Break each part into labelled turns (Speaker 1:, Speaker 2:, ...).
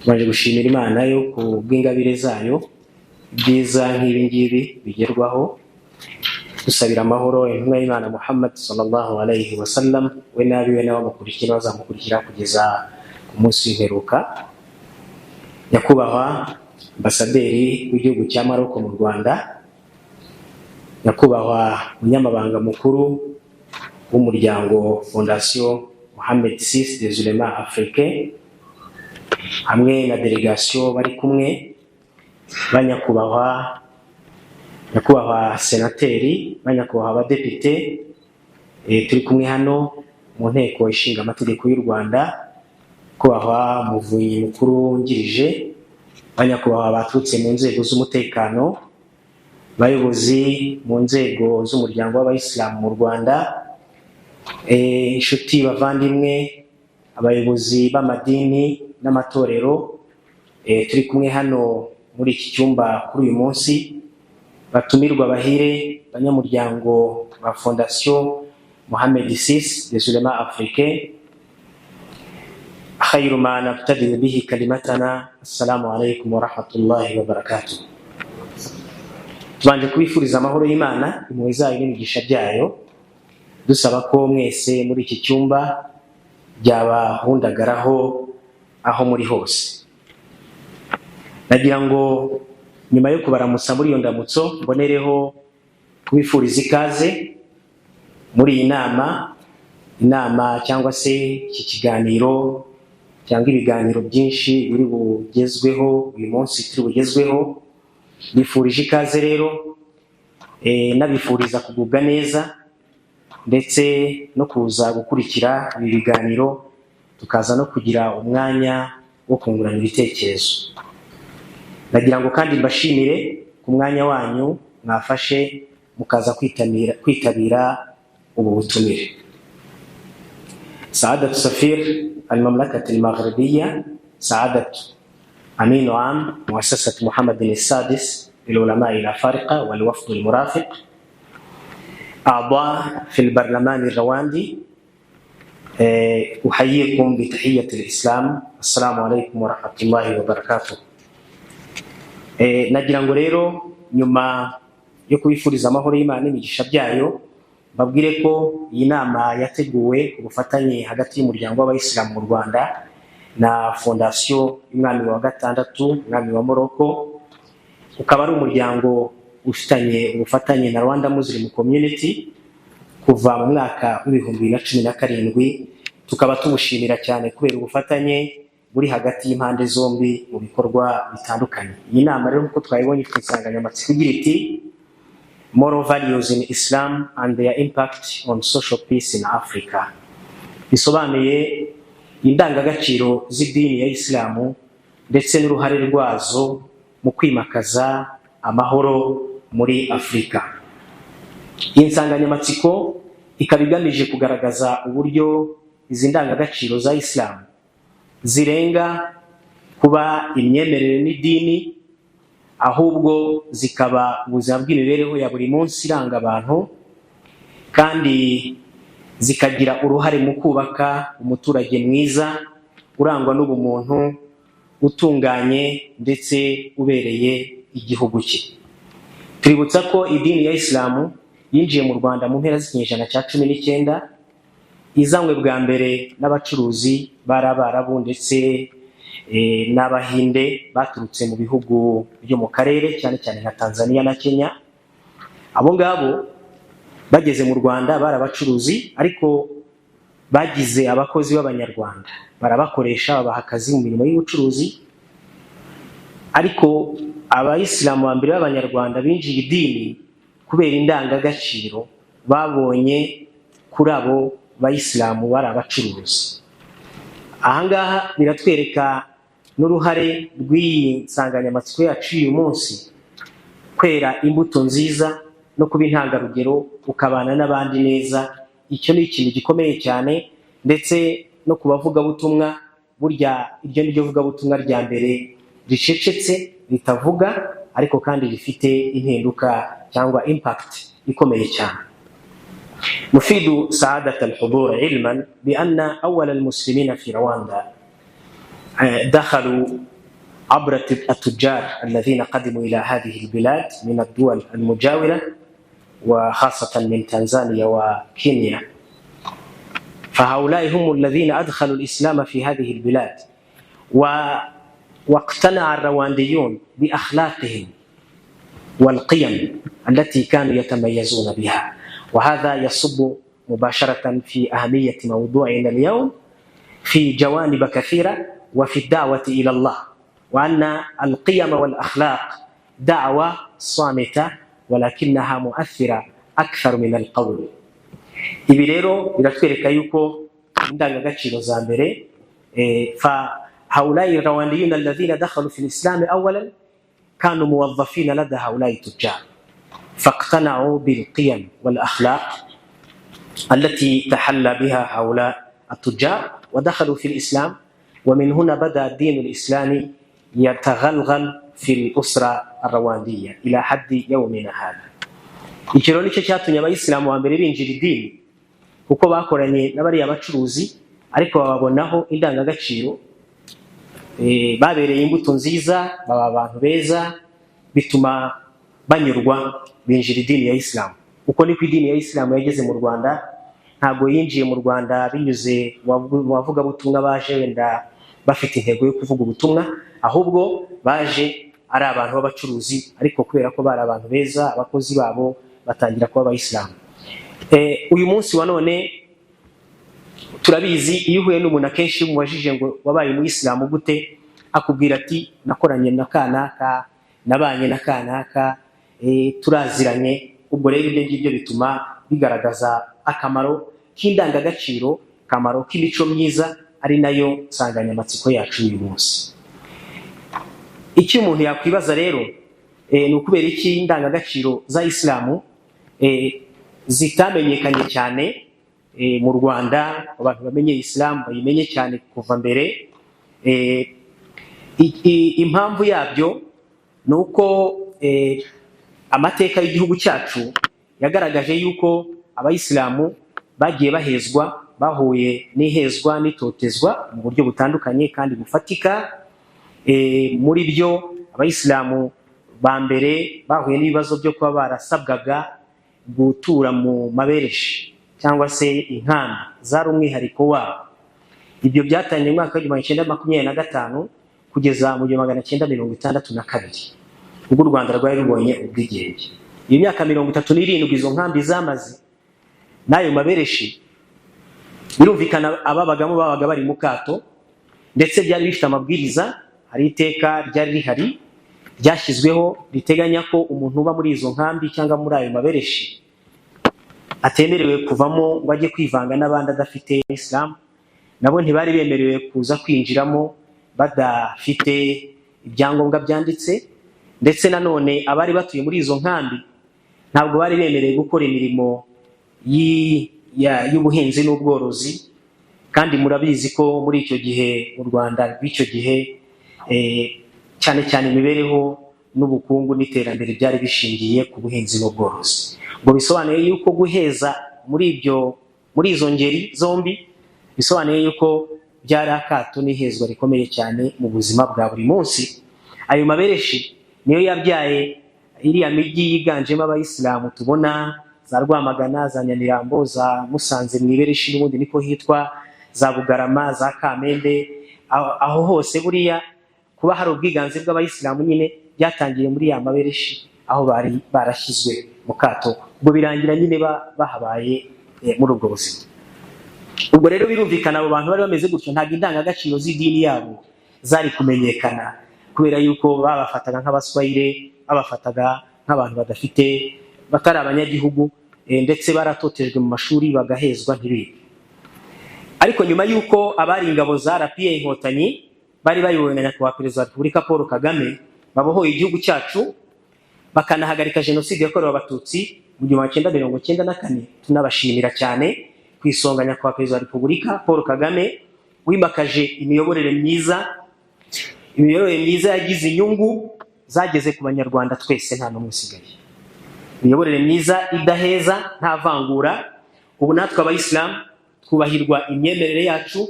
Speaker 1: Tubanje gushimira Imana yo ku bw'ingabire zayo, byiza nk'ibi ngibi bigerwaho. Dusabira amahoro intumwa y'Imana Muhammad sallallahu alayhi wa sallam, we n'abiwe n'abamukurikira bazamukurikira kugeza ku munsi w'imperuka. Nyakubahwa Ambasaderi w'igihugu cya Maroko mu Rwanda, Nyakubahwa Munyamabanga Mukuru w'umuryango Fondation Mohammed VI des Ulémas Africains hamwe na délégation bari kumwe, ba nyakubahwa senateri, ba nyakubahwa abadepite turi kumwe hano mu Nteko Ishinga Amategeko y'u Rwanda, Nyakubahwa Muvunyi Mukuru wungirije, ba nyakubahwa baturutse mu nzego z'umutekano, bayobozi mu nzego z'umuryango w'Abayisilamu mu Rwanda, inshuti bavandimwe, abayobozi b'amadini n'amatorero turi kumwe hano muri iki cyumba kuri uyu munsi, batumirwa bahire, banyamuryango ba Fondation Mohammed VI des Ulémas Africains, خير ما نبتدئ به كلمتنا السلام عليكم ورحمة الله وبركاته. Tubanje kubifuriza amahoro y'Imana, impuhwe zayo n'imigisha byayo, dusaba ko mwese muri iki cyumba byabahundagaraho aho muri hose. Nagira ngo nyuma yo kubaramutsa muri iyo ndamutso, mbonereho kubifuriza ikaze muri iyi nama cyangwa se iki kiganiro cyangwa ibiganiro byinshi biri bugezweho uyu munsi turi bugezweho. Bifurije ikaze rero, nabifuriza kugubwa neza ndetse no kuza gukurikira ibi biganiro, tukaza no kugira umwanya wo kungurana ibitekerezo. Nagira ngo kandi mbashimire ku mwanya wanyu mwafashe mukaza kwitabira ubu butumire. سعادة سفير المملكة المغربية، سعادة أمين عام مؤسسة محمد السادس للعلماء الأفارقة والوفد المرافق، أعضاء في البرلمان الرواندي، أحييكم بتحية الإسلام، السلام عليكم ورحمة الله وبركاته. Nagira ngo rero nyuma yo kubifuriza amahoro y'Imana n'imigisha byayo, babwire ko iyi nama yateguwe ku bufatanye hagati y'umuryango w'Abayisilamu mu Rwanda na Fondation y'Umwami wa gatandatu, Umwami wa Morocco, ukaba ari umuryango ufitanye ubufatanye na Rwanda Muslim Community kuva mu mwaka wa 2017. Tukaba tumushimira cyane kubera ubufatanye buri hagati y'impande zombi mu bikorwa bitandukanye. Iyi nama rero, nk'uko twayibonye, ifite insanganyamatsiko igira iti "Moral Values in Islam and Their Impact on Social Peace in Africa", bisobanuye indangagaciro z'idini ya Isilamu ndetse n'uruhare rwazo mu kwimakaza amahoro muri Afurika. Iyi nsanganyamatsiko ikaba igamije kugaragaza uburyo izi ndangagaciro za Isilamu zirenga kuba imyemerere n'idini, ahubwo zikaba ubuzima bw'imibereho ya buri munsi iranga abantu, kandi zikagira uruhare mu kubaka umuturage mwiza urangwa n'ubumuntu, utunganye ndetse ubereye igihugu cye. Tuributsa ko idini ya Isilamu yinjiye mu Rwanda mu mpera z'ikinyejana cya 19, izanywe bwa mbere n'abacuruzi bari Abarabu ndetse n'Abahinde baturutse mu bihugu byo mu karere, cyane cyane nka Tanzania na Kenya. Abo ngabo bageze mu Rwanda bari abacuruzi, ariko bagize abakozi b'Abanyarwanda, barabakoresha, babaha akazi mu mirimo y'ubucuruzi. Ariko Abayisilamu ba mbere b'Abanyarwanda binjiye idini kubera indangagaciro babonye kuri abo bayisilamu bari abacuruzi. Ahangaha biratwereka n'uruhare rw'iyi nsanganyamatsiko yacu y'uyu munsi: kwera imbuto nziza no kuba intangarugero, ukabana n'abandi neza. Icyo ni ikintu gikomeye cyane, ndetse no ku bavugabutumwa, burya iryo ni ryo vugabutumwa rya mbere ricecetse, ritavuga, ariko kandi rifite impinduka cyangwa impact ikomeye cyane. نفيد سعادة الحضور علما بأن أول المسلمين في رواندا دخلوا عبر التجار الذين قدموا إلى هذه البلاد من الدول المجاورة، وخاصة من تنزانيا وكينيا. فهؤلاء هم الذين أدخلوا الإسلام في هذه البلاد، واقتنع الروانديون بأخلاقهم والقيم التي كانوا يتميزون بها. وهذا يصب مباشرة في أهمية موضوعنا اليوم في جوانب كثيرة، وفي الدعوة إلى الله، وأن القيم والأخلاق دعوة صامتة ولكنها مؤثرة أكثر من القول. Ibi rero biratwereka yuko indangagaciro za mbere, فهؤلاء الروانديون الذين دخلوا في الإسلام أولا كانوا موظفين لدى هؤلاء التجار، فاقتنعوا بالقيم والأخلاق التي تحلى بها هؤلاء التجار ودخلوا في الإسلام. ومن هنا بدأ الدين الإسلامي يتغلغل في الأسرة الرواندية إلى حد يومنا هذا. Icyo rero nicyo cyatumye abayisilamu ba mbere binjira idini, kuko bakoranye n'abariya bacuruzi, ariko bababonaho indangagaciro, babereye imbuto nziza, baba abantu beza, bituma banyurwa, binjira idini ya Isilamu. Uko niko idini ya Isilamu yageze mu Rwanda. Ntabwo yinjiye mu Rwanda binyuze mu bavugabutumwa baje wenda bafite intego yo kuvuga ubutumwa, ahubwo baje ari abantu b'abacuruzi, ariko kubera ko bari abantu beza, abakozi babo batangira kuba abayisilamu. Uyu munsi wa none turabizi, iyo uhuye n'umuntu akenshi umubajije ngo wabaye umuyisilamu gute, akubwira ati nakoranye na kanaka, nabanye na kanaka, turaziranye. Ubwo rero ibyo ngibyo bituma bigaragaza akamaro k'indangagaciro, akamaro k'imico myiza, ari nayo nsanganyamatsiko yacu y'uyu munsi. Icyo umuntu yakwibaza rero, ni ukubera iki indangagaciro za Isilamu zitamenyekanye cyane mu Rwanda, abantu bamenye Isilamu bayimenye cyane kuva mbere? Impamvu yabyo ni uko amateka y'igihugu cyacu yagaragaje yuko abayisilamu bagiye bahezwa, bahuye n'ihezwa n'itotezwa mu buryo butandukanye kandi bufatika. Muri byo, abayisilamu ba mbere bahuye n'ibibazo byo kuba barasabwaga gutura mu mabereshi cyangwa se inkambi zari umwihariko wabo. Ibyo byatangiye mu mwaka wa 1925 kugeza mu 1962, ubwo u Rwanda rwari rubonye ubwigenge. Iyo myaka 37 izo nkambi zamaze n'ayo mabereshi, birumvikana ababagamo babaga bari mu kato, ndetse byari bifite amabwiriza. Hari iteka ryari rihari ryashyizweho riteganya ko umuntu uba muri izo nkambi cyangwa muri ayo mabereshi atemerewe kuvamo ngo ajye kwivanga n'abandi adafite Isilamu. Nabo ntibari bemerewe kuza kwinjiramo badafite ibyangombwa byanditse. Ndetse nanone abari batuye muri izo nkambi ntabwo bari bemerewe gukora imirimo y'ubuhinzi n'ubworozi. Kandi murabizi ko muri icyo gihe, mu Rwanda rw'icyo gihe, cyane cyane imibereho n'ubukungu n'iterambere byari bishingiye ku buhinzi n'ubworozi. Ngo bisobanuye yuko guheza muri izo ngeri zombi, bisobanuye yuko byari akato n'ihezwa rikomeye cyane mu buzima bwa buri munsi. Ayo mabereshi niyo yabyaye iriya mijyi yiganjemo abayisilamu tubona, za Rwamagana, za Nyamirambo, za Musanze mu ibereshi n'ubundi niko hitwa, za Bugarama, za Kamembe. Aho hose buriya kuba hari ubwiganze bw'abayisilamu nyine byatangiye muri ya mabereshi, aho bari barashyizwe mu kato. Ubwo birangira nyine bahabaye muri ubwo buzima. Ubwo rero birumvikana, abo bantu bari bameze gutyo ntabwo indangagaciro z'idini yabo zari kumenyekana, kubera yuko babafataga nk'abaswayire, babafataga nk'abantu badafite, batari abanyagihugu, ndetse baratotejwe mu mashuri, bagahezwa, ntibige. Ariko nyuma y'uko abari ingabo za RPA Inkotanyi bari bayobowe na Nyakubahwa Perezida wa Repubulika Paul Kagame babohoye igihugu cyacu, bakanahagarika Jenoside yakorewe Abatutsi mu 1994, tunabashimira cyane, ku isonga Nyakubahwa Perezida wa Repubulika Paul Kagame wimakaje imiyoborere myiza, imiyoborere myiza yagize inyungu zageze ku Banyarwanda twese, nta n'umwe usigaye, imiyoborere myiza idaheza, nta vangura. Ubu natwe abayisilamu twubahirwa imyemerere yacu,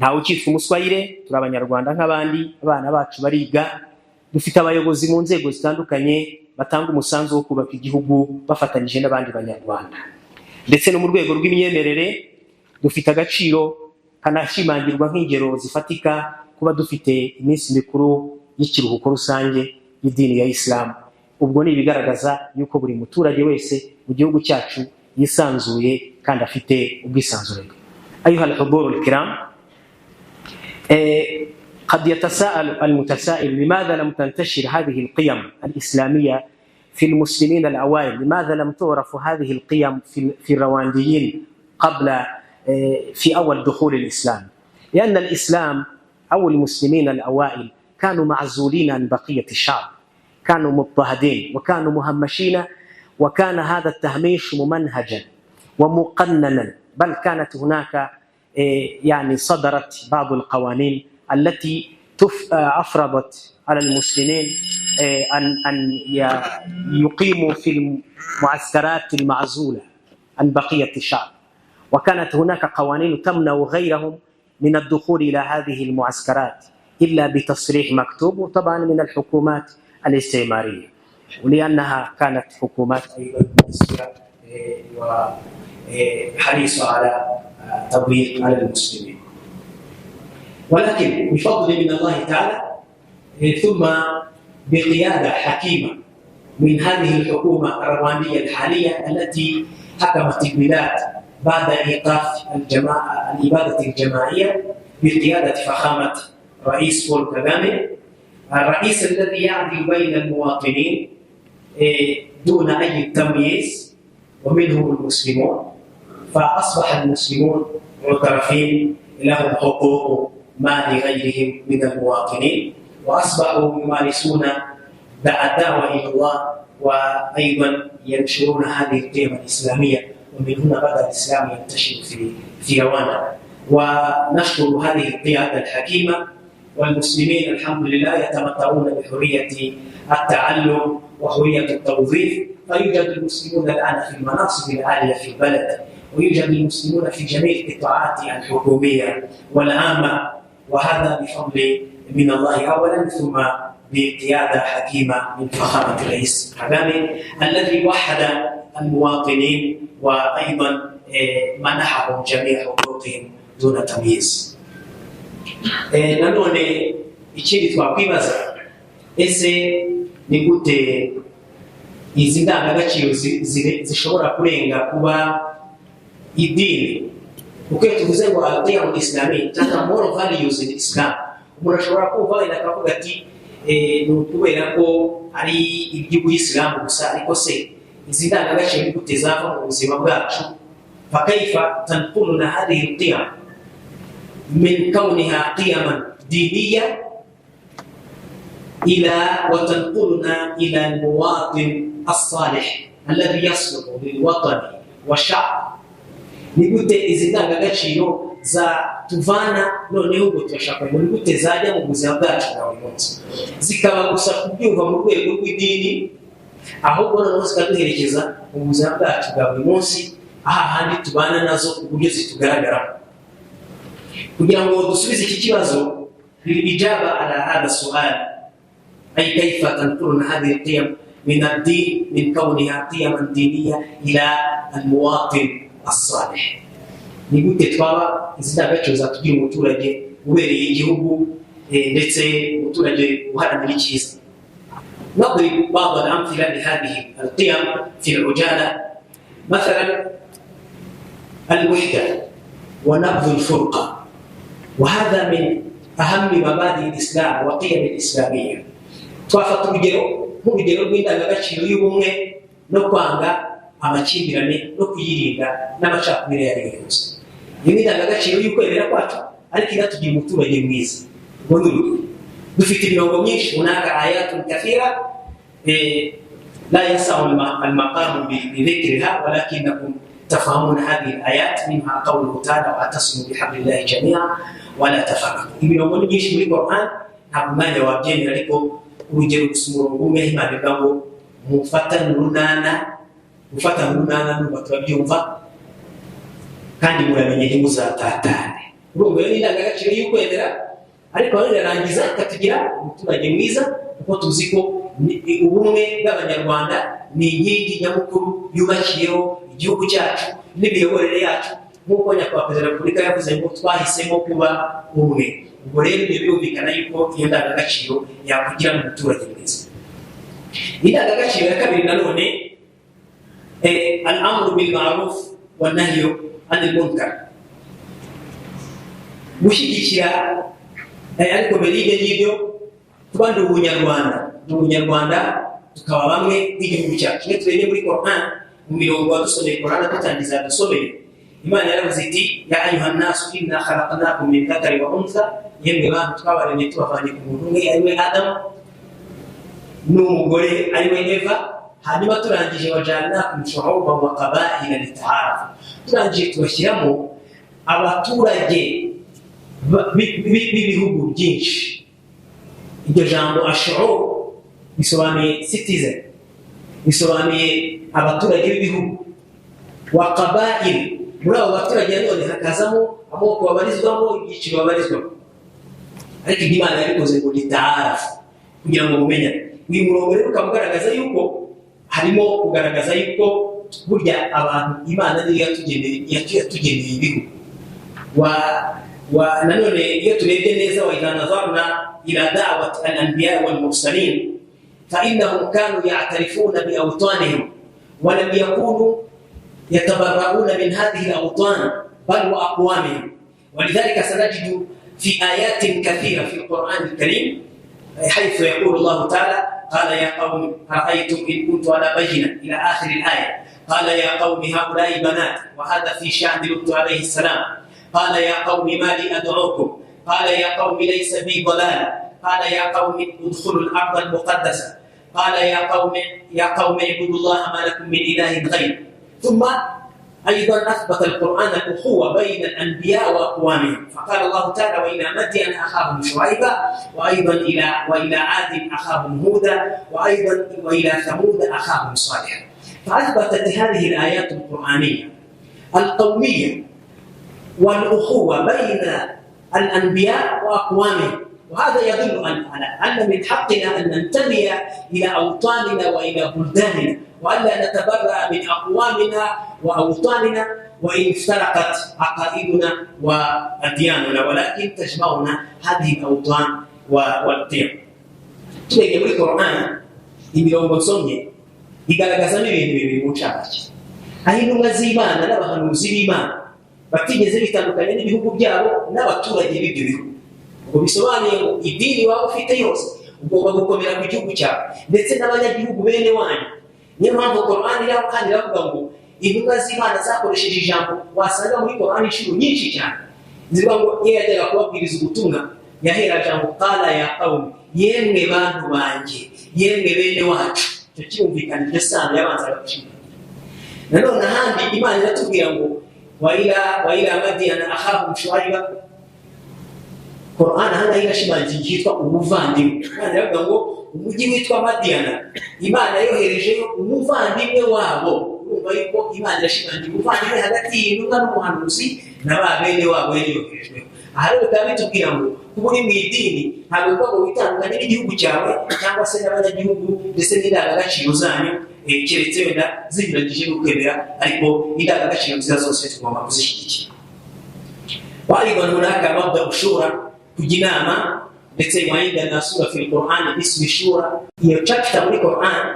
Speaker 1: Ntawe ukitwa umuswayire, turi Abanyarwanda nk'abandi, abana bacu bariga, dufite abayobozi mu nzego zitandukanye batanga umusanzu wo kubaka igihugu bafatanyije n'abandi Banyarwanda. Ndetse no mu rwego rw'imyemerere dufite agaciro kanashimangirwa nk'ingero zifatika, kuba dufite iminsi mikuru y'ikiruhuko rusange y'idini ya Isilamu. Ubwo ni ibigaragaza yuko buri muturage wese mu gihugu cyacu yisanzuye kandi afite ubwisanzure. أيها الحضور الكرام، قد يتساءل المتسائل: لماذا لم تنتشر هذه القيم الإسلامية في المسلمين الأوائل؟ لماذا لم تعرف هذه القيم في الروانديين قبل في أول دخول الإسلام؟ لأن الإسلام أو المسلمين الأوائل كانوا معزولين عن بقية الشعب، كانوا مضطهدين وكانوا مهمشين، وكان هذا التهميش ممنهجا ومقننا، بل كانت هناك يعني صدرت بعض القوانين التي أفرضت على المسلمين أن يقيموا في المعسكرات المعزولة عن بقية الشعب، وكانت هناك قوانين تمنع غيرهم من الدخول إلى هذه المعسكرات إلا بتصريح مكتوب، وطبعا من الحكومات الاستعمارية، ولأنها كانت حكومات أيضا مؤثرة وحريصة على التضييق على المسلمين. ولكن بفضل من الله تعالى ثم بقيادة حكيمة من هذه الحكومة الرواندية الحالية التي حكمت البلاد بعد إيقاف الجماعة الإبادة الجماعية، بقيادة فخامة رئيس بول كاغامي، الرئيس الذي يعدل بين المواطنين دون أي تمييز، ومنهم المسلمون، فأصبح المسلمون معترفين لهم حقوق ما لغيرهم من المواطنين، وأصبحوا يمارسون الدعوة إلى الله وأيضا ينشرون هذه القيم الإسلامية، ومن هنا بدأ الإسلام ينتشر في رواندا. ونشكر هذه القيادة الحكيمة، والمسلمين الحمد لله يتمتعون بحرية التعلم وحرية التوظيف، فيوجد المسلمون الآن في المناصب العالية في البلد، ويوجد المسلمون في جميع القطاعات الحكومية والعامة، وهذا بفضل من الله أولا، ثم بقيادة حكيمة من فخامة الرئيس كاغامي الذي وحد المواطنين وأيضا منحهم جميع حقوقهم دون تمييز. Nanone ikindi twakwibaza: ese ni gute izi ndangagaciro zishobora kurenga kuba idini? Kuko iyo tuvuze ngo القيم الإسلامية cyangwa moral values in Islam, umuntu ashobora kumva wenda akavuga ati ni ukubera ko ari iby'ubuyisilamu gusa. Ariko se izi ndangagaciro ni gute zava mu buzima bwacu? فكيف تنقلنا هذه القيم من كونها قيما دينية إلى وتنقلنا إلى المواطن الصالح الذي يصلح للوطن والشعب؟ Ni gute izi ndangagaciro zatuvana noneho ubwo turashaka ngo ni gute zajya mu buzima bwacu bwa buri munsi, zikaba gusa kubyumva mu rwego rw'idini, ahubwo noneho zikaduherekeza mu buzima bwacu bwa buri munsi, aha handi tubana nazo ku buryo zitugaragaramo? Kugira ngo dusubize iki kibazo, للإجابة على هذا السؤال، أي كيف تنقلنا هذه القيم من الدين، من كونها قيما دينية، إلى المواطن الصالح، ni gute twaba izi ndangagaciro zatugira umuturage ubereye igihugu ndetse umuturage uharanira icyiza? نضرب بعض الأمثلة لهذه القيم في العجالة، مثلا الوحدة ونبذ الفرقة، وهذا من أهم مبادئ الإسلام وقيم الإسلامية. Twafata urugero nk'urugero rw'indangagaciro y'ubumwe no kwanga amakimbirane no kuyirinda n'amacakubiri ayo ari yo yose. Iyo ni indangagaciro y'ukwemera kwacu, ariko inatugira umuturage mwiza. Ubwo ni urugero. Dufite imirongo myinshi, هناك آيات كثيرة لا يسع المقام بذكرها، ولكنكم تفهمون هذه الآيات، منها قوله تعالى: واعتصموا بحبل الله جميعا ولا تفرقوا. Imirongo ni myinshi muri Quran, ntabwo umwanya wabyemera, ariko urugero gusa, umurongo umwe, Imana ivuga ngo mufatane urunana. Gufatana urunana numva turabyumva, kandi muramenye ntimuzatatane. Urumva iyo ni indangagaciro y'ukwemera, ariko rero irarangiza ikatugira umuturage mwiza, kuko tuzi ko ubumwe bw'Abanyarwanda ni inkingi nyamukuru yubakiyeho igihugu cyacu n'imiyoborere yacu, nk'uko Nyakubahwa Perezida wa Repubulika yavuze ngo twahisemo kuba umwe. Ubwo rero ibyo birumvikana yuko iyo ndangagaciro yakugira n'umuturage mwiza. Indangagaciro ya kabiri nanone, الأمر بالمعروف والنهي عن المنكر, gushyigikira, ariko mbere y'ibyo ngibyo kuba ndi Umunyarwanda, ndi Umunyarwanda, tukaba bamwe nk'igihugu cyacu. Iyo turebye muri Quran, mu mirongo wadusomeye Quran dutangiza yadusomeye, Imana yaravuze iti: يا أيها الناس إنا خلقناكم من ذكر وأنثى, yemwe bantu, twabaremye tubavanye ku muntu umwe, ari we Adamu, n'umugore ari we Eva. Hanyuma turangije وجعلناكم شعوبا وقبائل لتعارفوا, turangije tubashyiramo abaturage b'ibihugu byinshi. Iryo jambo الشعوب bisobanuye citizen, bisobanuye abaturage b'ibihugu. وقبائل, muri abo baturage nanone hakazamo amoko babarizwamo, ibyiciro babarizwamo. Ariko ibyo Imana yabikoze ngo لتعارفوا, kugira ngo mumenyane. Uyu murongo rero ukaba ugaragaza yuko harimo kugaragaza yuko burya abantu Imana niyo yatugeneye ibihugu. Wa nanone iyo turebye neza, وإذا نظرنا إلى دعوة الأنبياء والمرسلين فإنهم كانوا يعترفون بأوطانهم ولم يكونوا يتبرؤون من هذه الأوطان بل وأقوامهم. ولذلك سنجد في آيات كثيرة في القرآن الكريم حيث يقول الله تعالى: قال يا قوم أرأيتم إن كنت على بينة، إلى آخر الآية. قال يا قوم هؤلاء بناتي، وهذا في شأن لوط عليه السلام. قال يا قوم ما لي أدعوكم، قال يا قوم ليس بي ضلالة، قال يا قوم ادخلوا الأرض المقدسة، قال يا قوم اعبدوا الله ما لكم من إله غيره. ثم أيضا أثبت القرآن الأخوة بين الأنبياء وأقوامهم، فقال الله تعالى: وإلى مدين أخاهم شعيبا، وأيضا وإلى عاد أخاهم هودا، وأيضا وإلى ثمود أخاهم صالحا. فأثبتت هذه الآيات القرآنية القومية والأخوة بين الأنبياء وأقوامهم، وهذا يدل على أن من حقنا أن ننتمي إلى أوطاننا وإلى بلداننا، وألا نتبرأ من أقوامنا وأوطاننا وإن افترقت عقائدنا وأدياننا، ولكن تجمعنا هذه الأوطان والقيم. Turebye muri Quran, imirongo nsomye igaragazamo ibintu bibiri mu ncamake, aho intumwa z'Imana n'abahanuzi b'Imana batigeze bitandukanya n'ibihugu byabo n'abaturage b'ibyo bihugu. Ubwo bisobanuye ngo idini waba ufite yose, ugomba gukomera ku gihugu cyawe ndetse n'abanyagihugu bene wanyu. Niyo mpamvu Quran iri aho kandi iravuga ngo intumwa z'Imana zakoresheje ijambo wasanga muri Quran inshuro nyinshi cyane, zivuga ngo iyo yajyaga kubabwiriza ubutumwa yahera jambo قال يا قوم, yemwe bantu banjye, yemwe bene wacu. Icyo kirumvikana, iryo sano yabanzaga gushinga. Nanone ahandi Imana iratubwira ngo وإلى مدين أخاهم شعيبا. Quran aha ngaha irashimangira icyitwa umuvandimwe. Imana iravuga ngo umujyi witwa Madiyana, Imana yoherejeyo umuvandimwe wabo. Urumva yuko Imana irashimangira umuvandimwe hagati y'intumwa n'umuhanuzi na ba bene wabo yari yoherejweho. Aha rero bikaba bitubwira ngo kuba uri mu idini ntabwo bivuga ngo witandukanye n'igihugu cyawe cyangwa se n'abanyagihugu ndetse n'indangagaciro zanyu, keretse wenda zinyuranyije n'ukwemera, ariko indangagaciro nziza zose tugomba kuzishyigikira. وأيضا هناك مبدأ الشورى, kujya inama, ndetse وعندنا سورة في القرآن باسم الشورى. Iyo chapter muri Quran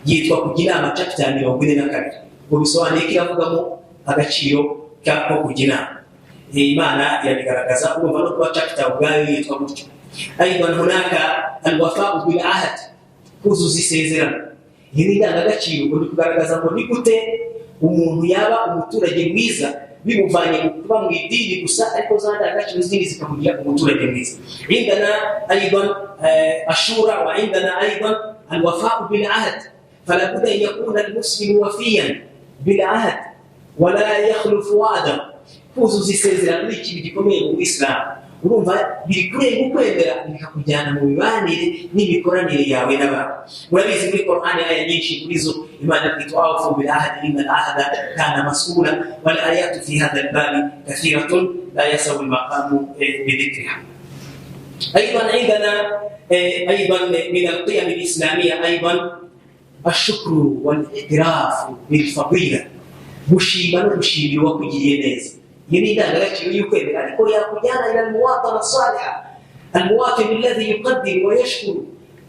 Speaker 1: yitwa kujya inama, chapter ya 42. Ubwo bisobanuye ko iravugamo agaciro ko kujya inama. Imana irabigaragaza, urumva no kuba chapter ubwayo yitwa gutyo. أيضا هناك الوفاء بالعهد, kuzuza isezerano. Iyi ni indangagaciro. Ubwo ni kugaragaza ngo ni gute umuntu yaba umuturage mwiza bimuvanye mu kuba mu idini gusa, ariko za ndangagaciro zindi zikamugira umuturage mwiza. عندنا أيضا الشورى، وعندنا أيضا الوفاء بالعهد، فلا بد أن يكون المسلم وفيا بالعهد ولا يخلف وعده. Kuzuza isezerano ni ikintu gikomeye mu Isilamu. Urumva biri kurenga ukwemera, bikakujyana mu mibanire n'imikoranire yawe n'abantu. Murabizi, muri Korani aya nyinshi muri zo Imana iti وأوفوا بالعهد إن العهد كان مسؤولا. والآيات في هذا الباب كثيرة لا يسع المقام بذكرها. أيضا عندنا أيضا من القيم الإسلامية أيضا الشكر والاعتراف بالفضيلة. Gushima no gushimira uwakugiriye neza, iyo ni indangagaciro y'ukwemera, ariko yakujyana إلى المواطنة الصالحة، المواطن الذي يقدر ويشكر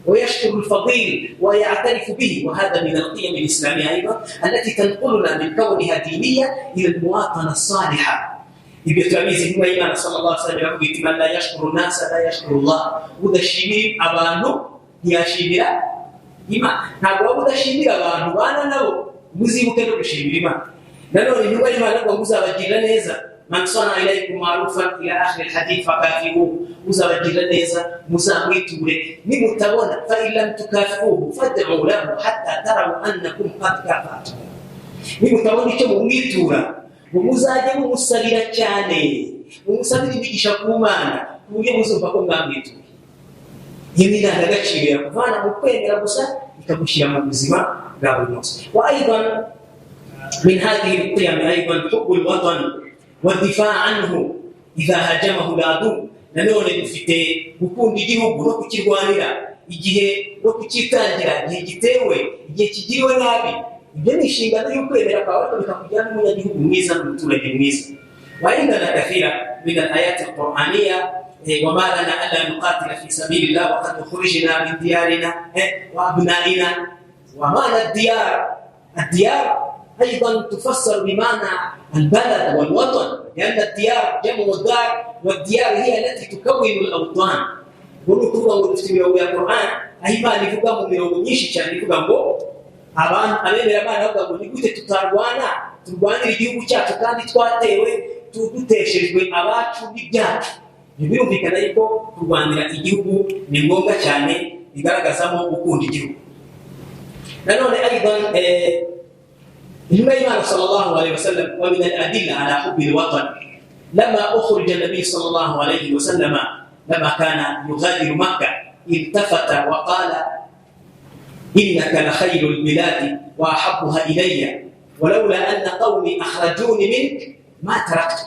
Speaker 1: ويشكر الفضيل ويعترف به. وهذا من القيم الإسلامية أيضا التي تنقلنا من كونها دينية إلى المواطنة الصالحة. Ibyo turabizi, intumwa y'Imana صلى الله عليه وسلم iravuga iti: من لا يشكر الناس لا يشكر الله. Udashimira abantu ntiyashimira Imana. Ntabwo waba udashimira abantu ubana nabo, muzibuke no gushimira Imana. Nanone intumwa y'Imana avuga ngo uzabagirira neza, من صنع إليكم معروفا إلى آخر الحديث فكافئوه، uzabagirira neza muzamwiture, nimutabona فإن لم تكافئوه فادعوا له حتى تروا أنكم قد كافأتموه. Nimutabona icyo mumwitura, ngo muzajye mumusabira cyane, mumusabire imigisha ku Mana, ku buryo muzumva ko mwamwituye. Iyo ni indangagaciro yakuvana mu kwemera gusa ikagushyira mu buzima bwa buri munsi. وأيضا من هذه القيم أيضا حب الوطن والدفاع عنه إذا هاجمه العدو. Nanone dufite gukunda igihugu no kukirwanira igihe, no kucyitangira igihe gitewe, igihe kigiriwe nabi. Ibyo ni inshingano y'ukwemera kwawe, ariko bikakugira n'umunyagihugu mwiza n'umuturage mwiza. وعندنا كثيرا من الآيات القرآنية: وما لنا ألا نقاتل في سبيل الله وقد أخرجنا من ديارنا وأبنائنا. ومعنى الديار، الديار أيضا تفسر بمعنى البلد والوطن، لأن الديار جمع الدار، والديار هي التي تكون الأوطان. Ni ukuvuga ngo dufite imirongo ya Quran aho Imana ivuga mu mirongo myinshi cyane, ivuga ngo abantu abemera Imana bavuga ngo ni gute tutarwana, turwanira igihugu cyacu kandi twatewe, duteshejwe abacu n'ibyacu? Birumvikana yuko kurwanira igihugu ni ngombwa cyane, bigaragazamo gukunda igihugu. Nanone أيضا intumwa y'Imana صلى الله عليه وسلم، ومن الأدلة على حب الوطن لما أخرج النبي صلى الله عليه وسلم، لما كان يغادر مكة التفت وقال: إنك لخير البلاد وأحبها إلي، ولولا أن قومي أخرجوني منك ما تركت.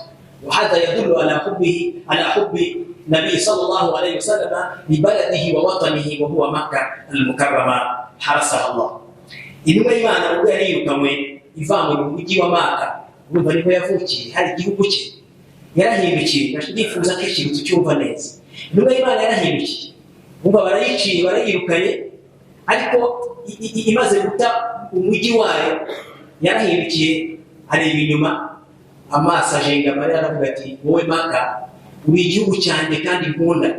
Speaker 1: وهذا يدل على حبه، على حب النبي صلى الله عليه وسلم لبلده ووطنه، وهو مكة المكرمة حرسها الله. Intumwa y'Imana ubwo yari yirukanywe, ivanywe mu mujyi wa Maka, urumva niho yavukiye, hari igihugu cye, yarahindukiye. Ndifuza ko ikintu tucyumva neza. Intumwa y'Imana yarahindukiye, umva, barayiciye, barayirukanye, ariko imaze guta umujyi wayo yarahindukiye, areba inyuma, amaso ajenga amarira, aravuga ati: "Wowe Maka, uri igihugu cyanjye kandi nkunda.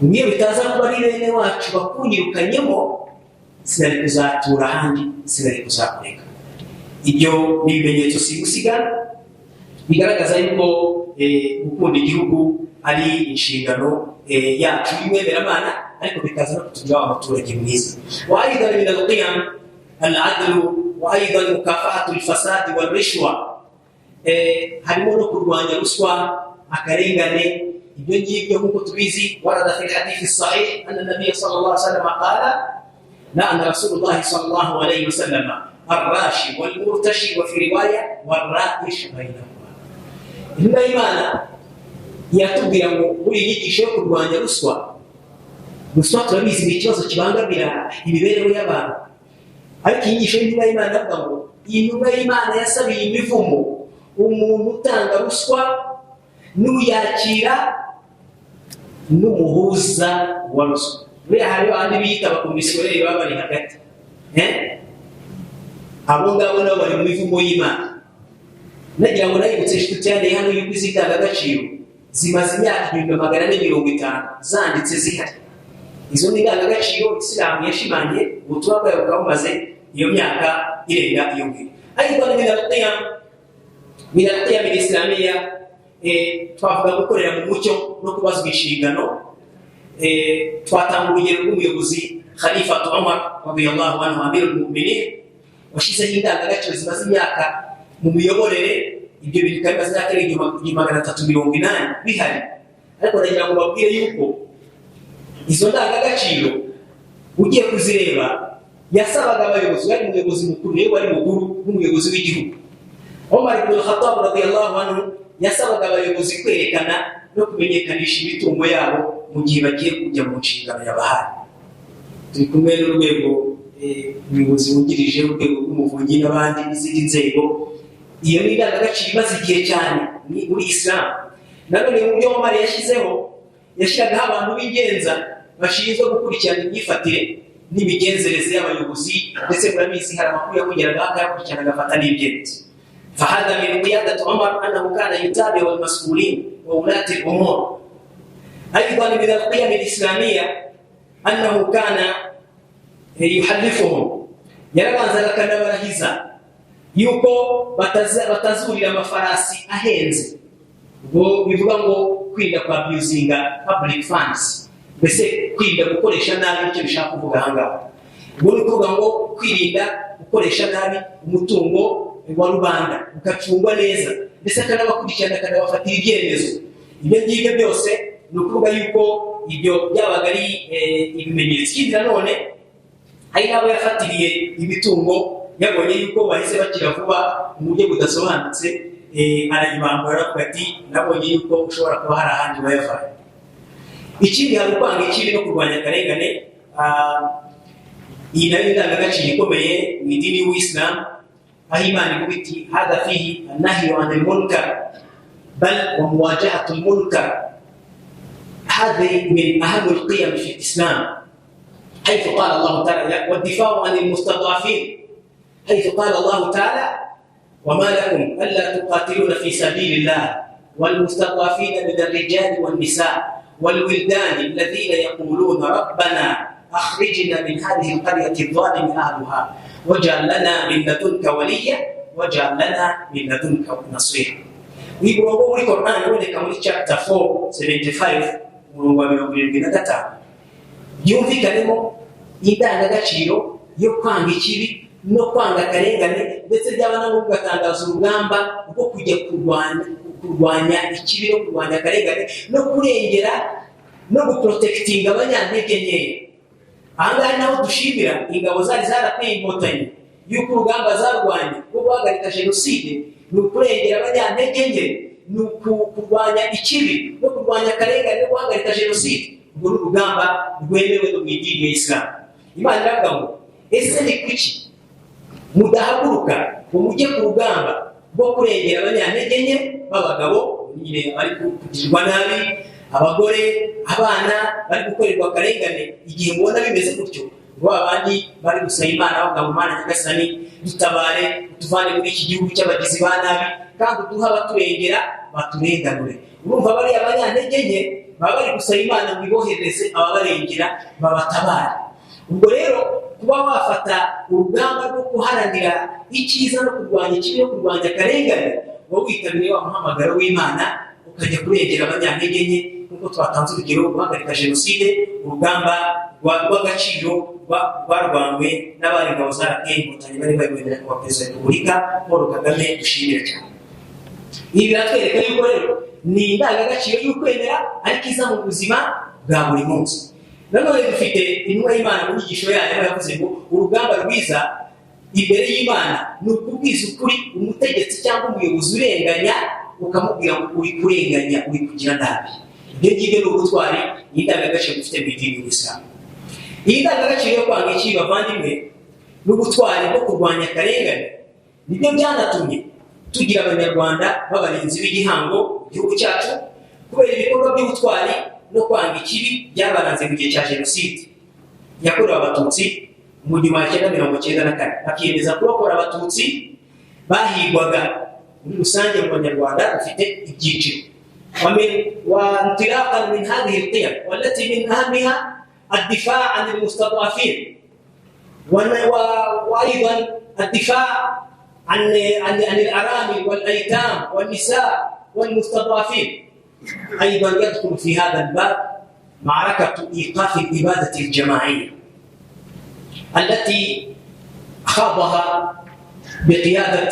Speaker 1: Niyo bitaza kuba ari bene wacu bakunyirukanyemo, sinari kuzatura ahandi, sinari kuzakureka." Ibyo ni ibimenyetso simusiga bigaragaza yuko gukunda igihugu ari inshingano yacu y'umwemeramana, ariko bikaza no kutugira wa muturage mwiza. وأيضا من القيم العدل، وأيضا مكافحة الفساد والرشوة. Harimo no kurwanya ruswa, akarengane. Ibyo ngibyo nk'uko tubizi, ورد في الحديث الصحيح أن النبي صلى الله عليه وسلم قال: لعن رسول الله صلى الله عليه وسلم الراشي والمرتشي، وفي رواية والرائش بينهما. Intumwa y'Imana yatubwira ngo muri iyi nyigisho yo kurwanya ruswa, ruswa turabizi ni ikibazo kibangamira imibereho y'abantu, ariko iyi nyigisho y'intumwa y'Imana avuga ngo intumwa y'Imana yasabiye imivumo umuntu utanga ruswa n'uyakira n'umuhuza wa ruswa. Buriya hari abandi biyita abakomisiyoneri baba bari hagati. Abo ngabo nabo bari mu mivumo y'Imana. Nagira ngo nayibutse inshuti cyane hano yuko izi ndangagaciro zimaze imyaka 1450 zanditse, zihari. Izo ni indangagaciro Isilamu yashimangiye, ubutumwa bwayo bukaba bumaze iyo myaka irenga iyo ngiyo. أيضا من القيم الإسلامية twavuga gukorera mu mucyo no kubazwa inshingano. Twatanga urugero rw'umuyobozi Khalifatu Umar رضي الله عنه، أمير المؤمنين، washyizeho indangagaciro zimaze imyaka mu miyoborere. Ibyo bintu bikaba bimaze imyaka irenga 1380 bihari, ariko ndagira ngo babwire yuko izo ndangagaciro ugiye kuzireba Yasabaga abayobozi, wari umuyobozi mukuru, niwe wari mukuru nk'umuyobozi w'igihugu. Umar ibn Khattab radiyallahu anhu yasabaga abayobozi kwerekana no kumenyekanisha imitungo yabo mu gihe bagiye kujya mu nshingano yabahaye. Turi kumwe n'urwego, umuyobozi wungirije w'urwego rw'umuvunyi n'abandi n'izindi nzego. Iyo ni indangagaciro imaze igihe cyane ni muri Isilamu. Nanone mu byo Omar yashyizeho, yashyiragaho abantu b'ingenza bashinzwe gukurikirana imyifatire n'imigenzereze y'abayobozi. Ndetse murabizi, hari amakuru yakugeragaho akayakurikirana, agafata n'ibyemezo. فهذا من قيادة عمر أنه كان يتابع المسؤولين وولاة الأمور. أيضا من القيم الإسلامية أنه كان يحلفهم، yarabanzaga akanabarahiza yuko batazurira amafarasi ahenze. Ubwo bivuga ngo kwirinda kwa abusinga public funds, mbese kwirinda gukoresha nabi, icyo bishaka kuvuga ahangaha. Ubwo ni ukuvuga ngo kwirinda gukoresha nabi umutungo wa rubanda, ugacungwa neza, ndetse akanabakurikirana, akanabafatira ibyemezo. Ibyo ngibyo byose ni ukuvuga yuko ibyo byabaga ari ibimenyetso. Ikindi nanone, hari n'abo yafatiriye imitungo, yabonye yuko bahise bakira vuba mu buryo budasobanutse, arayibambura, aravuga ati: "Nabonye yuko ushobora kuba hari ahandi wayavanye." Ikindi, hari ukwanga ikibi no kurwanya akarengane. Iyi nayo indangagaciro ikomeye mu idini y'Ubuyisilamu, aho Imana ivuga iti: هذا فيه النهي عن المنكر بل ومواجهة المنكر. هذه من أهم القيم في الإسلام، حيث قال الله تعالى: والدفاع عن المستضعفين، حيث قال الله تعالى: وما لكم ألا تقاتلون في سبيل الله والمستضعفين من الرجال والنساء والولدان الذين يقولون ربنا أخرجنا من هذه القرية الظالم أهلها واجعل لنا من لدنك وليا واجعل لنا من لدنك نصيرا. Uyu murongo muri Quran uboneka muri chapter 4 75, umurongo wa 75, byumvikanemo indangagaciro yo kwanga ikibi no kwanga akarengane, ndetse byaba na ngombwa ugatangaza urugamba rwo kujya kurwanya ikibi no kurwanya akarengane no kurengera no guprotectinga abanyantege nkeya. Ahangaha naho dushimira ingabo zari zarateye Inkotanyi, yuko urugamba zarwanye rwo guhagarika jenoside ni ukurengera abanyantege nke, ni kurwanya ikibi no kurwanya akarengane no guhagarika jenoside. Urwo ni urugamba rwemewe no mu idini ya Isilamu. Imana iravuga ngo: "Ese ni kuki mudahaguruka ngo mujye ku rugamba rwo kurengera abanyantege nke b'abagabo, nyine bari kugirirwa nabi, abagore, abana bari gukorerwa akarengane, igihe mubona bimeze gutyo?" Ngo abandi bari gusaba Imana bavuga ngo: "Mana Nyagasani, dutabare, utuvane muri iki gihugu cy'abagizi ba nabi, kandi uduhe abaturengera baturenganure." Urumva bariya abanyantege nke baba bari gusaba Imana ngo iboherereze ababarengera babatabare. Ubwo rero kuba wafata urugamba rwo guharanira icyiza no kurwanya ikibi no kurwanya akarengane, wowe witabiriye wa muhamagaro w'Imana, ukajya kurengera abanyantege nke, nk'uko twatanze urugero guhagarika jenoside, urugamba rw'agaciro rwarwanywe n'abari ingabo zarateye Inkotanyi, bari bayobowe na Nyakubahwa Perezida wa Repubulika Paul Kagame, dushimira cyane. Ibi biratwereka yuko rero ni indangagaciro y'ukwemera, ariko iza mu buzima bwa buri munsi. Nanone dufite intumwa y'Imana mu nyigisho yayo, aho yavuze ngo urugamba rwiza imbere y'Imana ni ukubwiza ukuri umutegetsi cyangwa umuyobozi urenganya, ukamubwira ngo uri kurenganya, uri kugira nabi. Ibyo ngibyo ni ubutwari, ni indangagaciro dufite mu idini y'Ubuyisilamu. Iyi ndangagaciro yo kwanga ikibi, bavandimwe, n'ubutwari bwo kurwanya akarengane, nibyo byanatumye tugira Abanyarwanda b'abarinzi b'igihango mu gihugu cyacu, kubera ibikorwa by'ubutwari no kwanga ikibi byabaranze mu gihe cya jenoside yakorewe Abatutsi mu 1994, bakiyemeza kurokora Abatutsi bahigwaga. Muri rusange mu Banyarwanda dufite ibyiciro. وانطلاقا من هذه القيم والتي من اهمها الدفاع عن المستضعفين وايضا الدفاع عن الارامل والايتام والنساء والمستضعفين، ايضا يدخل في هذا الباب معركه ايقاف الاباده الجماعيه التي خاضها بقياده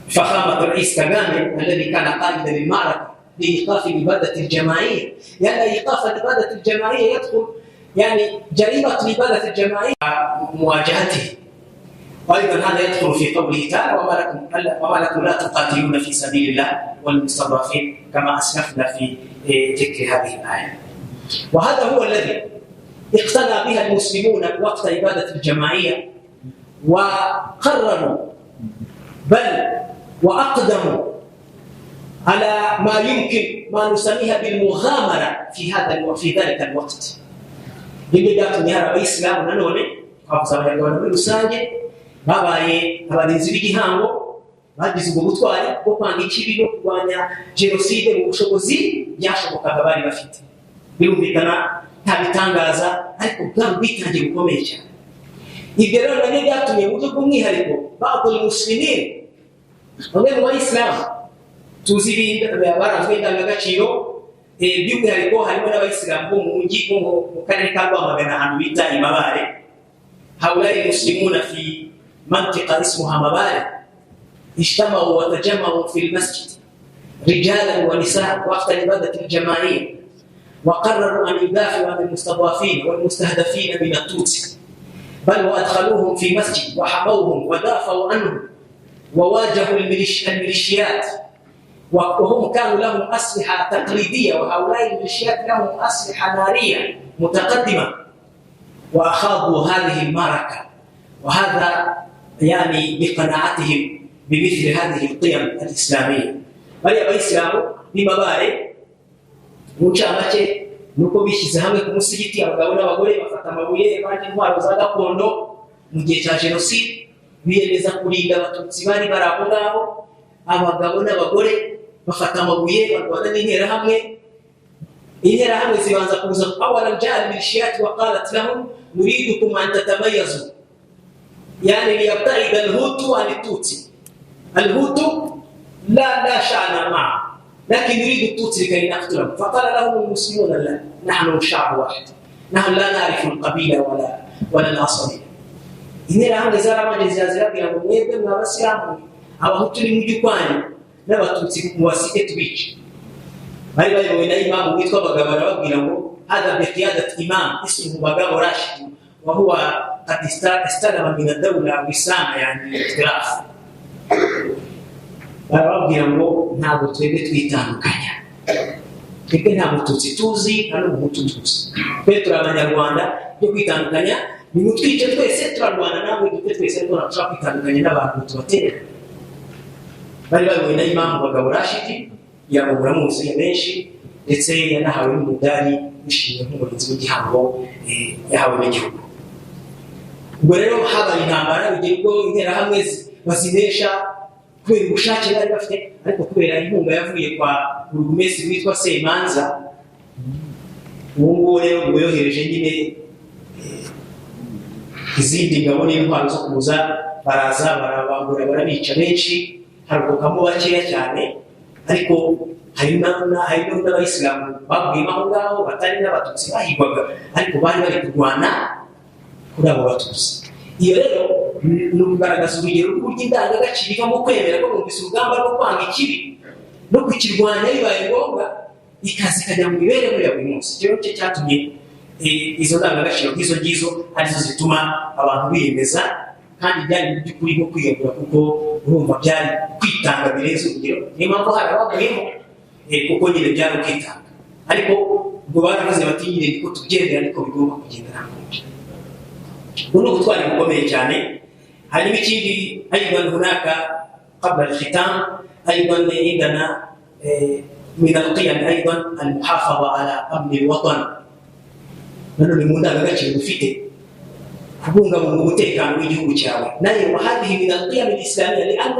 Speaker 1: فخامه الرئيس كاغامي، الذي كان قائدا للمعركه لايقاف الاباده الجماعيه، لان ايقاف الاباده الجماعيه يدخل Yani جريمة الإبادة الجماعية مواجهته. وأيضا هذا يدخل في قوله تعالى: وما لكم لا تقاتلون في سبيل الله والمستضعفين، كما أسلفنا في ذكر هذه الآية. وهذا هو الذي اقتنى بها المسلمون وقت إبادة الجماعية، وقرروا بل وأقدموا على ما يمكن ما نسميها بالمغامرة في ذلك الوقت. Nibyo byatumye hari Abayisilamu, nanone twavuze Abanyarwanda muri rusange, babaye abarinzi b'igihango, bagize ubwo butwari bwo kwanga ikibi no kurwanya jenoside mu bushobozi byashobokaga bari bafite. Birumvikana, nta bitangaza, ariko bwari ubwitange bukomeye cyane. Ibyo rero nabyo byatumye mu buryo bw'umwihariko بعض المسلمين, bamwe mu Bayisilamu tuzi baranzwe indangagaciro, by'umwihariko harimo n'Abayisilamu bo mu mujyi, bo mu karere ka Rwamagana, ahantu bita Imabare. هؤلاء المسلمون في منطقة اسمها مباري اجتمعوا وتجمعوا في المسجد رجالا ونساء وقت الإبادة الجماعية، وقرروا أن يدافعوا عن المستضعفين والمستهدفين من التوتسي، بل وأدخلوهم في مسجد وحموهم ودافعوا عنهم وواجهوا الميليشيات، وهم كانوا لهم أسلحة تقليدية، وهؤلاء الميليشيات لهم أسلحة نارية متقدمة، وأخاضوا هذه المعركة، وهذا يعني بقناعتهم بمثل هذه القيم الإسلامية. Bariya Bayisilamu b'Imabare, mu ncamake, ni uko bishyize hamwe ku musigiti, abagabo n'abagore, bafata amabuye, abandi intwaro za gakondo, mu gihe cya jenoside, biyemeza kurinda Abatutsi bari bari aho ngaho. Abagabo n'abagore bafata amabuye, barwana n'Interahamwe. Interahamwe zibanza kuza. أولا جاء الميليشيات وقالت لهم: نريدكم أن تتميزوا، يعني ليبتعد الهوتو عن التوتسي. الهوتو لا شأن معه، لكن نريد التوتسي لكي نقتلهم. فقال لهم المسلمون: لا، نحن شعب واحد، نحن لا نعرف القبيلة ولا العصبية. Interahamwe zarabanje zirabwira ngo: mwebwe mwa Basilamu, Abahutu ni mujye ukwanyu, n'Abatutsi mubasige tubice. Bari bayobowe na imamu witwa Bagabo. Arababwira ngo: هذا بقيادة إمام اسمه Bagabo Rashid، وهو قد استلم من الدولة وسام، يعني اعتراف. Barababwira ngo: ntabwo twebwe twitandukanya, twebwe nta Mututsi tuzi, nta n'Umuhutu tuzi, twe turi Abanyarwanda. Byo kwitandukanya, nimutwice twese, turarwana namwe dupfe twese, ariko ntabwo dushobora kwitandukanya n'abantu tubatera. Bari bayobowe na imamu Bagabo Rashidi, yabo muramuzi benshi, ndetse yanahawe n'umudari wishimwe nk'umurinzi w'igihango, yahawe n'igihugu. Ubwo rero habaye intambara, bigera ubwo Interahamwe bazinesha kubera ubushake bari bafite, ariko kubera inkunga yavuye kwa burugumesitiri witwa Semanza. Ubu ngubu rero ngo yohereje nyine izindi ngabo n'intwaro zo kuza, baraza barabambura, barabica benshi, harokokamo bakeya cyane. Ariko hari n'Abayisilamu baguyemo aho ngaho, batari n'Abatutsi bahigwaga, ariko bari bari kurwana kuri abo Batutsi. Iyo rero ni ukugaragaza urugero rw'uburyo indangagaciro iva mu kwemera ko bumvise urugamba rwo kwanga ikibi no kukirwanya bibaye ngombwa, ikaza ikajya mu mibereho ya buri munsi. Icyo nicyo cyatumye izo ndangagaciro nk'izo ngizo arizo zituma abantu biyemeza, kandi byari mu by'ukuri nko kwiyahura, kuko urumva byari kwitanga birenze urugero. Niyo mpamvu hari abaguyemo, kuko nyine byari ukwitanga. Ariko ubwo baravuze bati: nyine niko tubyemera, niko bigomba kugenda, nta kundi. Ubu ni ubutwari bukomeye cyane. Hanyuma ikindi, أيضا هناك قبل الختام، أيضا عندنا من القيم أيضا المحافظة على أمن الوطن. Nanone mu ndangagaciro dufite, kubungabunga umutekano w'igihugu cyawe nayo. وهذه من القيم الإسلامية لأن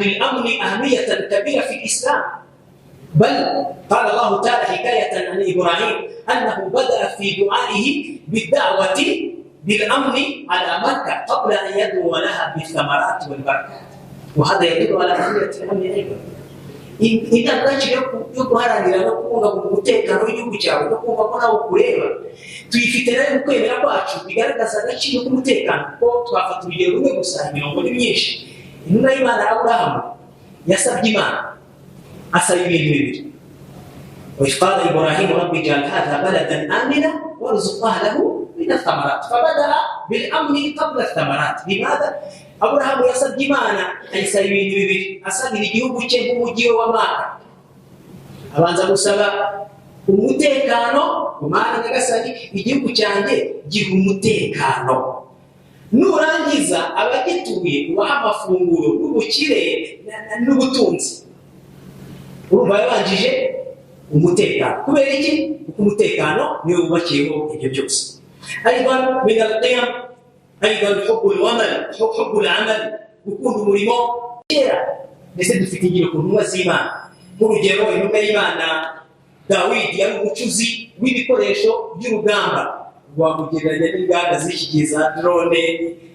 Speaker 1: للأمن أهمية كبيرة في الإسلام، بل قال الله تعالى حكاية عن إبراهيم أنه بدأ في دعائه بالدعوة بالأمن على مكة قبل أن يدعو لها بالثمرات والبركات، وهذا يدل على أهمية الأمن أيضا. Indangagaciro yo guharanira no kubungabunga umutekano w'igihugu cyawe no kumva ko nawe ukureba, tuyifite nayo mu kwemera kwacu, bigaragaza agaciro k'umutekano, kuko twafata urugero rumwe gusa, imirongo ni myinshi. Intumwa y'Imana Aburahamu yasabye Imana, asaba ibintu bibiri. وإذ قال إبراهيم رب اجعل هذا بلدا آمنا وارزق أهله من الثمرات فبدأ بالأمن قبل الثمرات. لماذا؟ Aburahamu yasabye Imana ayisaba ibintu bibiri, asabira igihugu cye nk'umujyi we wa Maka, abanza gusaba umutekano. Mana Nyagasani, igihugu cyanjye giha umutekano, nurangiza abagituye ubaha amafunguro n'ubukire n'ubutunzi. Urumva yabanjije umutekano. Kubera iki? Kuko umutekano niwo wubakiyeho ibyo byose. أيضا من القيم أيضا حب العمل، حب العمل, gukunda umurimo. Kera ndetse dufite ingiro ku ntumwa z'Imana. Nk'urugero, intumwa y'Imana Dawidi yari umucuzi w'ibikoresho by'urugamba, wamugereranya n'inganda z'iki gihe za drone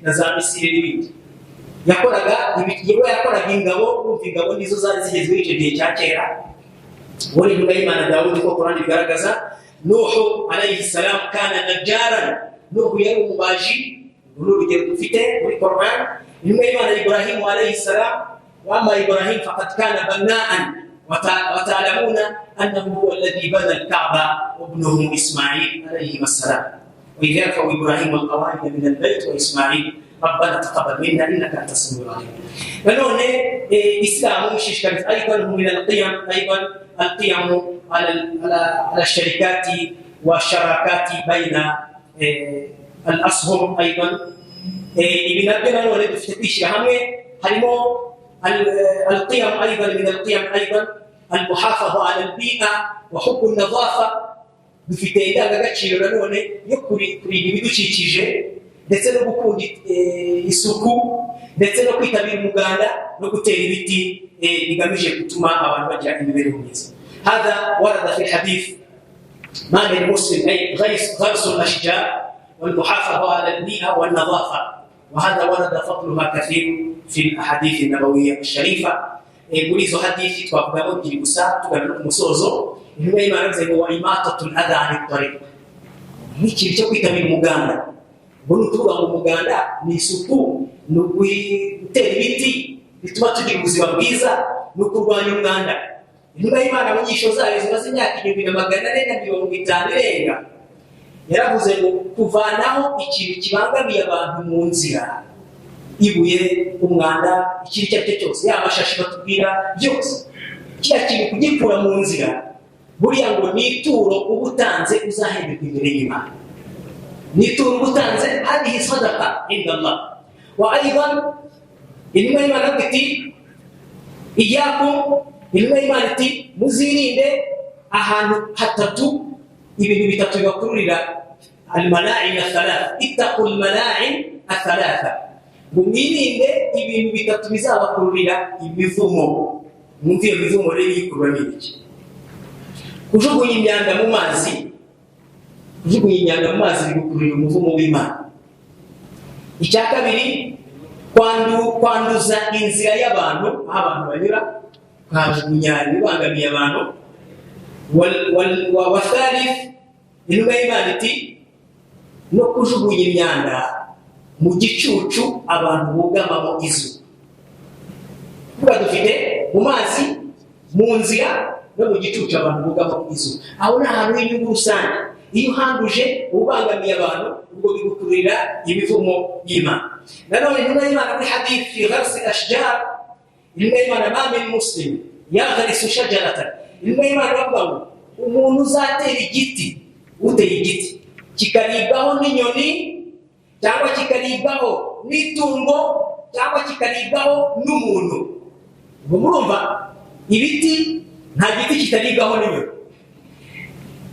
Speaker 1: na za missile n'ibindi. Yakoraga, we yakoraga ingabo. Urumva ingabo nizo zari zigezweho icyo gihe cya kera. Uwo ni intumwa y'Imana Dawudi, uko Korani bigaragaza. Nuhu عليه السلام كان نجارا, Nuhu yari umubaji. Uru ni urugero dufite muri Korani. Intumwa y'Imana Ibrahimu عليه السلام, وأما إبراهيم فقد كان بناء وتعلمون أنه هو الذي بنى الكعبة وابنه إسماعيل عليهما السلام. وإذ يرفع إبراهيم القواعد من البيت وإسماعيل ربنا تقبل منا إنك أنت السميع العليم. Nanone Isilamu ishishikariza أيضا من القيم أيضا القيم على الشركات والشراكات بين الأسهم أيضا. Ibi nabyo nanone dufite kwishyira hamwe, harimo القيم أيضا. من القيم أيضا المحافظة على البيئة وحب النظافة. Dufite indangagaciro nanone yo kurinda ibidukikije, ndetse no gukunda isuku, ndetse no kwitabira umuganda no gutera ibiti bigamije gutuma abantu bagira imibereho myiza. هذا ورد في الحديث ما من مسلم، أي غرس الأشجار والمحافظة على البيئة والنظافة، وهذا ورد فضلها كثير في الأحاديث النبوية الشريفة. Muri izo hadithi twavugamo ebyiri gusa tugana no ku musozo. Intumwa y'Imana yavuze ngo وإماطة الأذى عن الطريق, nk'ikintu cyo kwitabira umuganda. Ubwo ni ukuvuga ngo umuganda ni isuku, ni ugutera ibiti bituma tugira ubuzima bwiza, ni ukurwanya umwanda. Intumwa y'Imana mu nyigisho zayo zimaze imyaka 1450 irenga yaravuze ngo kuvanaho ikintu kibangamiye abantu mu nzira, ibuye, umwanda, ikintu icyo ari cyo cyose, yaba amashashi batubwira byose, kiriya kintu kugikura mu nzira, buriya ngo ni ituro uba utanze uzahemberwa imbere y'Imana, ni ituro uba utanze, هذه صدقة عند الله. وأيضا intumwa y'Imana avuga iti إياكم, intumwa y'Imana iti muzirinde ahantu hatatu, ibintu bitatu bibakururira الملاعن الثلاث, اتقوا الملاعن الثلاثة, ngo mwirinde ibintu bitatu bizabakururira imivumo. Mwumve, iyo mivumo rero yikurura ni ibiki? Kujugunya imyanda mu mazi. Kujugunya imyanda mu mazi bigukururira umuvumo w'Imana. Icya kabiri, kwanduza inzira y'abantu, aho abantu banyura ukahajugunya ibibangamiye abantu. والثالث, intumwa y'Imana iti no kujugunya imyanda mu gicucu abantu bugamamo izuba. Kuvuga dufite mu mazi, mu nzira no mu gicucu abantu bugamamo izuba. Aho ni ahantu h'inyungu rusange. Iyo uhanduje ubangamiye abantu, ubwo bigukururira imivumo y'Imana. Nanone intumwa y'Imana muri hadith في غرس الأشجار, intumwa y'Imana ما من مسلم يغرس شجرة, intumwa y'Imana bavuga ngo umuntu uzatera igiti, uteye igiti kikaribwaho n'inyoni cyangwa kikaribwaho n'itungo cyangwa kikaribwaho n'umuntu. Ubwo murumva ibiti, nta giti kitaribwaho n'inyoni.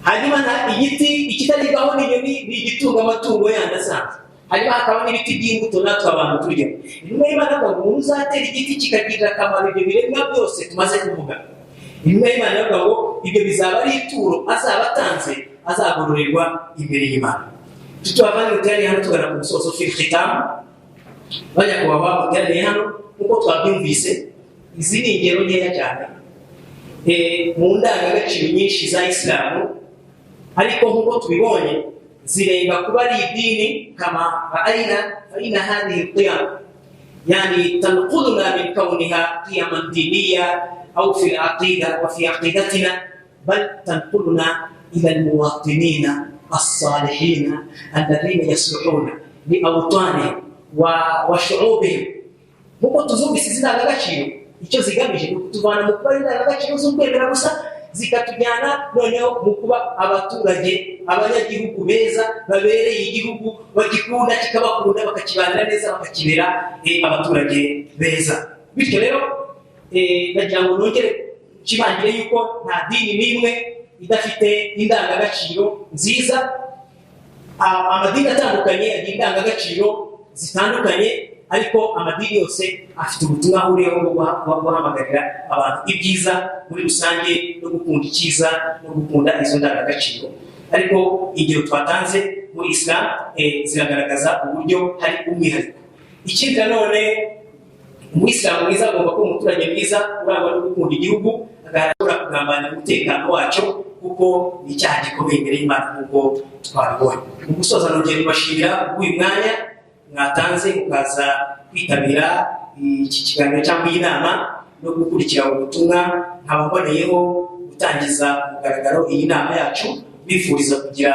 Speaker 1: Hanyuma nta igiti ikitaribwaho n'inyoni ni igitunga amatungo yandi asanzwe. Hanyuma hakaba n'ibiti by'imbuto natwe abantu turya. Intumwa y'Imana avuga ngo umuntu uzatera igiti kikagirira akamaro ibyo biremwa byose tumaze kuvuga, intumwa y'Imana avuga ngo ibyo bizaba ari ituro azaba atanze, azagororerwa imbere y'Imana. Tutubavanye muteraniye hano, tugana ku musozo. في الختام, banyakubahwa muteraniye hano, nk'uko twabyumvise, izi ni ingero nkeya cyane mu ndangagaciro nyinshi za Isilamu, ariko nk'uko tubibonye zirenga kuba ari idini. كما رأينا فإن هذه القيم يعني تنقلنا من كونها قيما دينية أو في العقيدة وفي عقيدتنا. بل تنقلنا إلى المواطنين الصالحين الذين يصلحون لأوطانهم وشعوبهم. Nk'uko tuzumvise izi ndangagaciro, icyo zigamije ni ukutuvana mu kuba indangagaciro z'ukwemera gusa, zikatujyana noneho mu kuba abaturage, abanyagihugu beza babereye igihugu, bagikunda kikabakunda, bakakibanira neza, bakakibera abaturage beza. Bityo rero nagira ngo nongere nshimangire yuko nta dini n'imwe idafite indangagaciro nziza. Amadini atandukanye agira indangagaciro zitandukanye, ariko amadini yose afite ubutumwa ahuriyeho bwo guhamagarira abantu ibyiza muri rusange no gukunda icyiza no gukunda izo ndangagaciro. Ariko ingero twatanze muri Islam ziragaragaza uburyo hari umwihariko. Ikindi nanone, umuyisilamu mwiza agomba kuba umuturage mwiza urangwa no gukunda igihugu, agaharanira kugambanira umutekano wacyo, kuko ni icyaha gikomeye imbere y'Imana nk'uko twabibonye. Mu gusoza, nongeye kubashimira uyu mwanya mwatanze mukaza kwitabira iki kiganiro cyangwa iyi nama no gukurikira ubutumwa, nkaba mboneyeho gutangiza mugaragaro iyi nama yacu, bifuriza kugira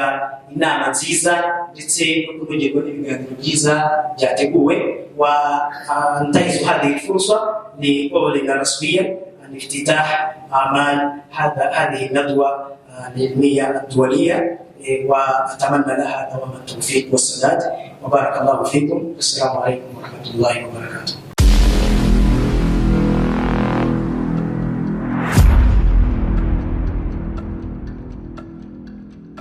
Speaker 1: inama nziza ndetse no kunogerwa n'ibiganiro byiza byateguwe. وأنتهز هذه الفرصة لأعلن رسميا عن افتتاح أعمال هذه الندوة العلمية الدولية، وأتمنى لها دوام التوفيق والسداد، وبارك الله فيكم. السلام عليكم ورحمة الله وبركاته.